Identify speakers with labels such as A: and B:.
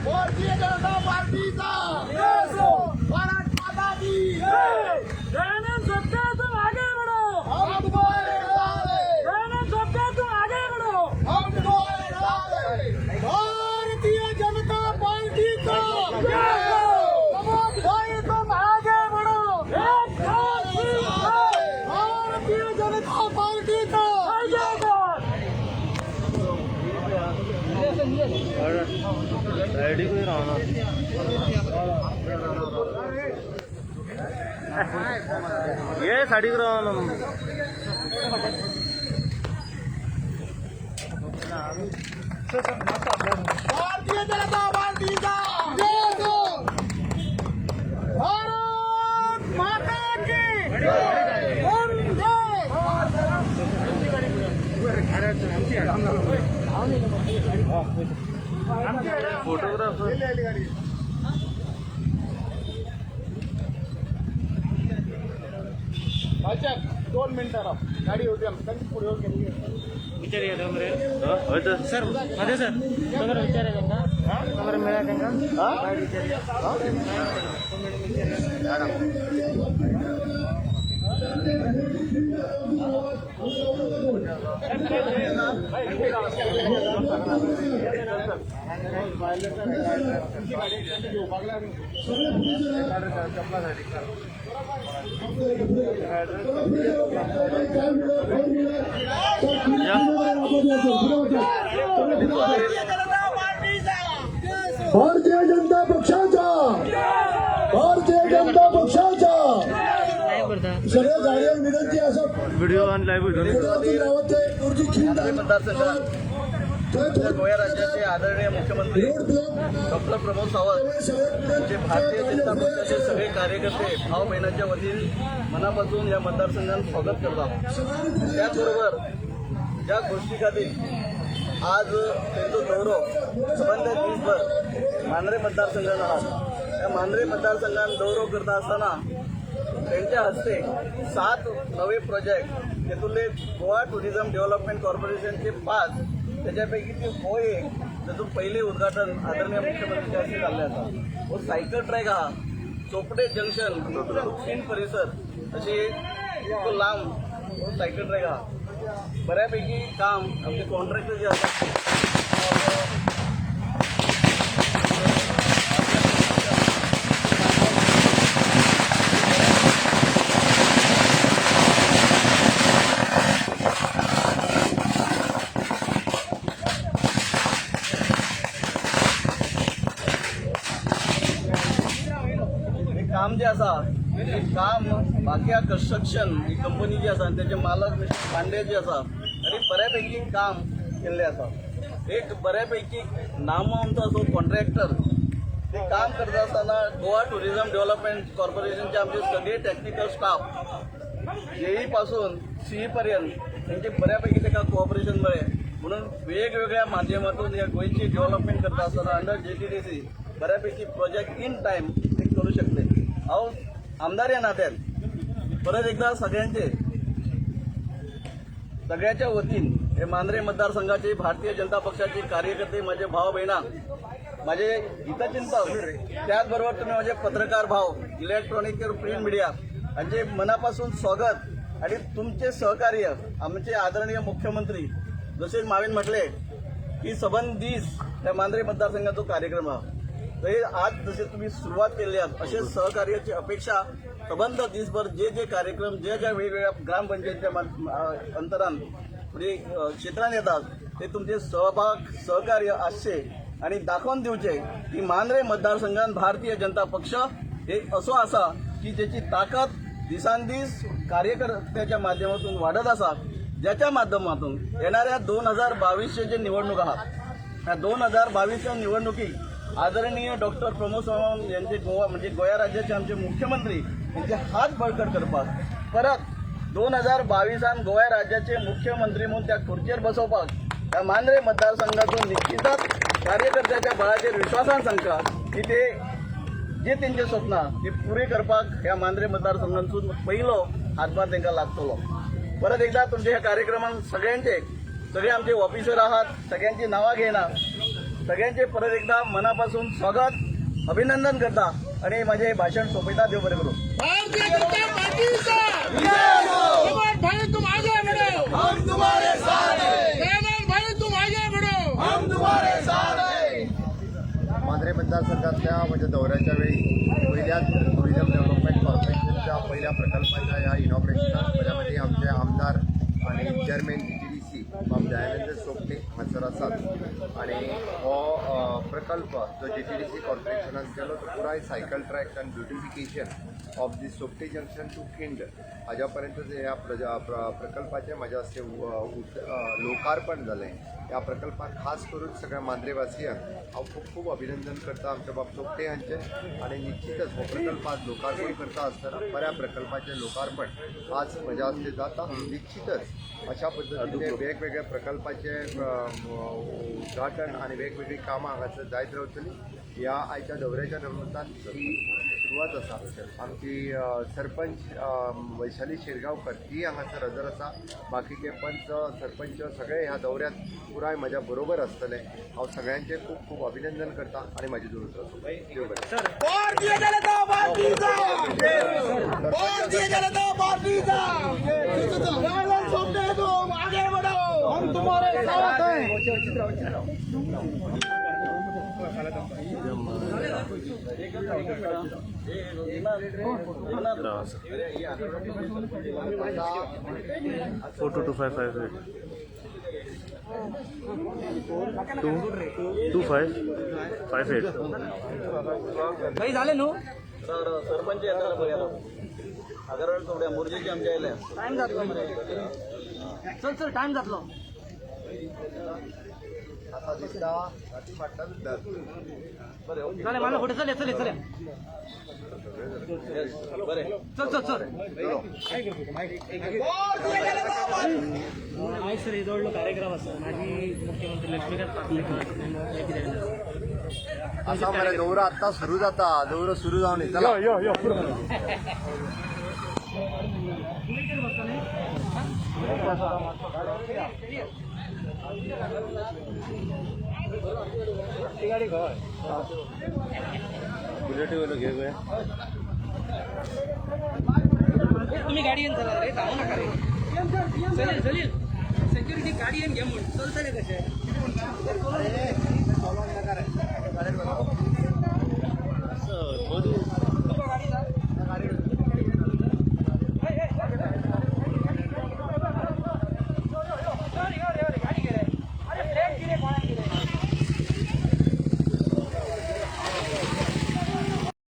A: भारतीय जनता पार्टीचा, भारत माता की
B: जय। दयानंद सबका, तुम आगे बढ़ो।
A: हम तुम्हारे साथ हैं।
B: दयानंद सबका, तुम आगे बढ़ो।
A: हम तुम्हारे साथ हैं। भारतीय जनता पार्टी का प्रमोद भाई, तुम आगे बढ़ो।
B: एक, दो, तीन, चार।
A: भारतीय जनता पार्टी का
B: जय जयकार।
C: ये साडी रावना.
A: भारतीय जनता पार्टीचा जय हो। भारत माता की वंदे।
C: फोटोग्राफर.
A: अच्छा, 2 मिनिटं राव, गाडी होती आमची पुढे होती.
C: सर.
D: ಅದೇ ಸರ್, ತೊಂದರೆ ವಿಚಾರ ತೊಂದರೆ ಮೇಳಕಂಗ.
E: भारतीय जनता पक्षाचा, भारतीय जनता पक्षाचा. सगळ्या गाड्या विनंती असं
C: व्हिडिओ आणि लाईव्ह.
E: पुढे गावात ते ऊर्जी खिंड
F: मतदारसंघात गोवा राज्याचे आदरणीय मुख्यमंत्री
E: road block
F: doctor Pramod Sawant यांचे भारतीय जनता पक्षाचे सगळे कार्यकर्ते, भाऊ बहिणाच्या वतीने मनापासून या मतदारसंघात स्वागत करत आहोत. त्याचबरोबर ज्या गोष्टी खातीर आज त्यांचो दौरो सबंद दिसभर मांद्रे मतदारसंघात आहा, त्या मांद्रे मतदारसंघात दौरो करता आसतना त्यांच्या हस्ते 7 नवे प्रोजेक्ट, तेतूंतले गोवा टुरिझम डेव्हलपमेंट कॉर्पोरेशनचे 5, त्याच्यापैकी ते हो एक तातूंत पहिले उद्घाटन आदरणीय मुख्यमंत्रीच्या हस्ते जाल्लें आसा. हो सायकल ट्रॅक आहा, चोपडे जंक्शन दक्षिण परिसर अशी इतको लांब हो सायकल ट्रॅक आहा. बऱ्यापैकी काम आमचे कॉन्ट्रॅक्टर जे आसा हे काम जे आसा हे काम बाकिया कन्स्ट्रक्शन ही कंपनी जी आसा आनी तेजे मालक मिस्टर पांडे जे आसा आनी बऱ्यापैकी काम केल्लें आसा. एक बऱ्यापैकी नामवंत असो कॉन्ट्रॅक्टर ते काम करता आसतना गोवा टुरिझम डेव्हलपमेंट कॉर्पोरेशनचे आमचे सगळे टॅक्निकल स्टाफ, जेई पासून सीई पर्यंत त्यांचे बऱ्यापैकी ताका कोऑपरेशन मेळ्ळें म्हणून वेगवेगळ्या माध्यमातून ह्या गोंयची डेव्हलपमेंट करता आसतना अंडर जेटीडीसी बऱ्यापैकी प्रोजेक्ट इन टायम ते करू शकले. हांव आमदार ह्या नात्यान परत एकदा सगळ्यांचे, सगळ्याच्या वतीन हे मांद्रे मतदारसंघाचे भारतीय जनता पक्षाचे कार्यकर्ते, माझे भाव बहिणा, माझे हितचिंतक, त्याचबरोबर तुम्ही माझे पत्रकार भाव, इलेक्ट्रॉनिक प्रिंट मीडिया यांचे मनापासून स्वागत आणि तुमचे सहकार्य. आमचे आदरणीय मुख्यमंत्री जसे मावीन म्हटले की सबंद दीस त्या मांद्रे मतदारसंघाचा कार्यक्रम हा, तर हे आज जसे तुम्ही सुरुवात केली आहात, असे सहकार्याची अपेक्षा सबंध दिसभर जे जे कार्यक्रम ज्या ज्या वेगवेगळ्या ग्रामपंचायतीच्या अंतरान म्हणजे क्षेत्रात येतात, ते तुमचे सहभाग सहकार्य आसचे आणि दाखोवन दिवचे की मांद्रे मतदारसंघात भारतीय जनता पक्ष हे असो आसा की ज्याची ताकद दिसान दीस कार्यकर्त्याच्या माध्यमातून वाढत आसा, ज्याच्या माध्यमातून येणाऱ्या 2022चे जे निवडणूक आहात, ह्या 2022च्या निवडणुकीत आदरणीय डॉक्टर प्रमोद सावंत यांचे गोवा म्हणजे गोवा राज्याचे आमचे मुख्यमंत्री यांचे हात बळकट करपाक, परत 2022 गोवा राज्याचे मुख्यमंत्री म्हणून त्या खुर्चेर बसोवपाक ह्या मांद्रे मतदारसंघातून निश्चितच कार्यकर्त्याच्या बळाचेर विश्वासान सांगता की ते जे तेंचे स्वप्न ते पुरे करपाक ह्या मांद्रे मतदारसंघातून पयलो हातभार तांकां लागतलो. परत एकदा तुमच्या ह्या कार्यक्रमात सगळ्यांचे, सगळे आमचे ऑफिसर आहात, सगळ्यांची नावां घेयना. सगळ्यांचे परत एकदा मनापासून स्वागत अभिनंदन करता आणि माझे भाषण सोपयता. देव बरे करू.
A: भारतीय जनता पार्टीचा प्रमोद भाई तुम आगे बढ़ो, हम तुम्हारे साथ हैं. दयानंद भाई तुम आगे बढ़ो, हम तुम्हारे साथ हैं.
G: मांद्रे मतदारसंघातल्या माझ्या दौऱ्याच्या वेळी पहिल्याच टुरिझम डेव्हलपमेंट कॉर्पोरेशनच्या पहिल्या प्रकल्पाच्या ह्या इनॉग्रेशनाक म्हज्या मदीं आमचे आमदार आनी चेअरमॅन जीटीडीसी बाब दयानंद सोपटे हांगासर आसात आनी हो प्रकल्प जो जीटीडीसी कॉर्पोरेशनान केलो तो पुराय सायकल ट्रॅक आनी beautification of the Sopte junction to Khind हाज्या पर्यंत जे ह्या प्रकल्पाचें म्हाज्या हस्ते लोकार्पण जालें. ह्या प्रकल्पाक खास करून सगळ्या मांद्रेवासियांक हांव खूब खूब अभिनंदन करता आमच्या बाब सोपटे हांचें आनी निश्चितच हो प्रकल्प आज लोकार्पण करता आसतना बऱ्या प्रकल्पाचें लोकार्पण आज म्हज्या हस्ते जाता. निश्चितच अशा पद्दतीचे वेगवेगळ्या प्रकल्पाचे उद्घाटन आनी वेगवेगळीं कामां हांगासर जायत रावतलीं. ह्या आयच्या दौऱ्याच्या निमतान ही सुरवात आसा. आमची सरपंच वैशाली शिरगांवकर ही हांगासर हजर आसा. बाकीचे पंच सरपंच सगळे ह्या दौऱ्यात पुराय म्हज्या बरोबर आसतले. हांव सगळ्यांचें खूब खूब अभिनंदन करता आनी म्हाजी दोन उतरां सोंपयतां. देव बरें.
A: भारतीय जनता पार्टीचा, भारतीय जनता पार्टीचा. दयानंद सोपटे तुम आगे बढ़ो, हम तुम्हारे साथ हैं.
C: 422558 22558.
D: भाई झाले न्हू.
F: सरपंच येताला बघायला आगरवाड चोपड्या मोर्जीची आमच्या आयल्या.
D: टाइम जातलो मरे. चल चल, टाइम जातलो.
G: आतां दिसता राती फाटल्यान धर.
D: चले मला फोटो. चले चले चले.
F: बरे.
D: चल चल चल. आयज सर येदो व्हडलो कार्यक्रम आसा. माजी मुख्यमंत्री लक्ष्मीकांत पार्सेकर.
G: आसा मरे, दौरो आत्तां सुरू जाता. दौरो सुरू जावन चला.
C: बुलेट वयलो घे गो.
D: तुम्ही गाडी घेऊन चला रे, जाऊ नका रे. चलील चलील, सेक्युरिटी गाडी घेऊन घे म्हणून चलतले कशे.